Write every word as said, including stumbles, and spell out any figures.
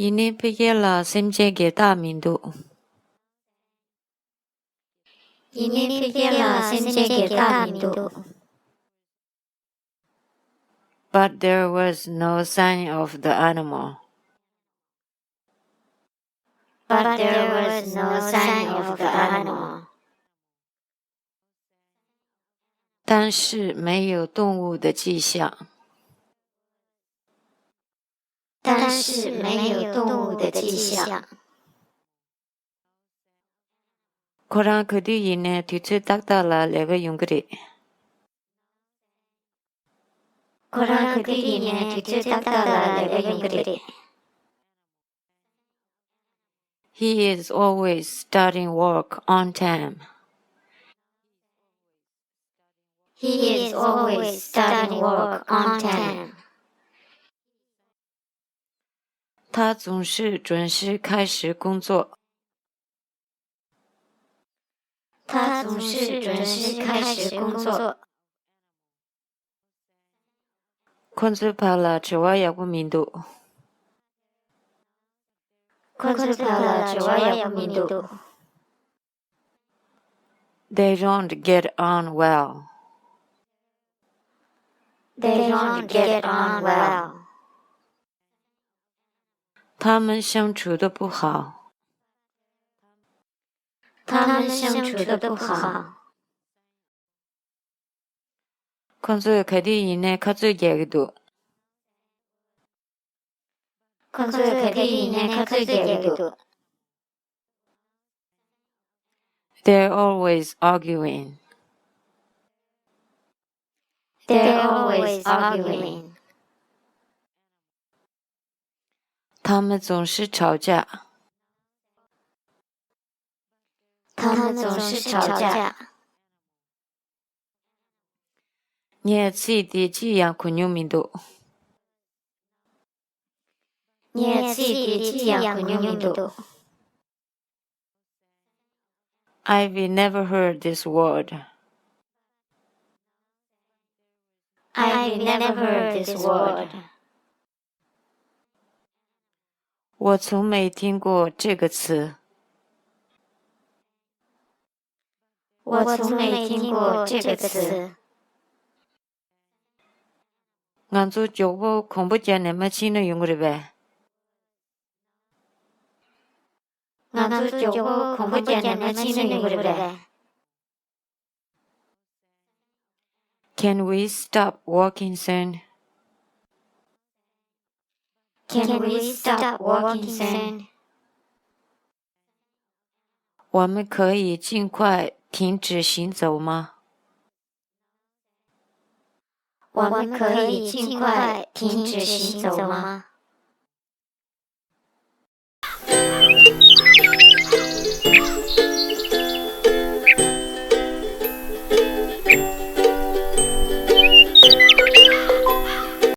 ཡིན་ནའི་ཕ་གི་ལ་སེམས་ཅན་སྒེར་བདག་མི་འདུག་ཡིན་ནའི་ཕ་གི་ལ་སེམས་ཅན་སྒེར་བདག་མི་འདུག But there was no sign of the animal. But there was no sign of the animal. 但是没有动物的迹象。但是没有动物的迹象。 ཁོ་རང་ག་དུས་ཡིན་ནའི་དུས་ཚོད་ཏག་ཏག་ལ་ལས་ཀ་ཡོང་གི་རེད། ཁོ་རང་ག་དུས་ཡིན་ནའི་དུས་ཚོད་ཏག་ཏག་ལ་ལས་ཀ་ཡོང་གི་རེད། He is always starting work on time. He is always starting work on time. 他总是准时开始工作。他总是准时开始工作。 ཁོ་ཚོའི་བར་ལ་འབྲེལ་བ་ཡག་པོ་མི་འདུག་ཁོ་ཚོའི་བར་ལ་འབྲེལ་བ་ཡག་པོ་མི་འདུག They don't get on well. They don't get on well. 他们相处得不好。他们相处得不好。 ཁོ་ཚོས་ག་དུས་ཡིན་ནའི་ཁ་རྩོད་རྒྱག་གི་འདུག་ཁོ་ཚོས་ག་དུས་ཡིན་ནའི་ཁ་རྩོད་རྒྱག་གི་འདུག They're always arguing. They're always arguing. 他们总是吵架。他们总是吵架。 ངས་ཚིག་འདི་གཅིག་ཡང་གོ་མྱོང་མི་འདུག་ངས་ཚིག་འདི་གཅིག་ཡང་གོ་མྱོང་མི་འདུག I've never heard this word. I've never heard this word. 我从没听过这个词。我从没听过这个词。 ང་ཚོ་མགྱོགས་པོ་གོམ་པ་བརྒྱབ་ནས་མ་ཕྱིན་ན་ཡོང་གི་རེད་པས། ང་ཚོ་མགྱོགས་པོ་གོམ་པ་བརྒྱབ་ནས་མ་ཕྱིན་ན་ཡོང་གི་རེད་པས། Can we stop walking soon? Can we stop walking soon? 我们可以尽快停止行走吗？我们可以尽快停止行走吗？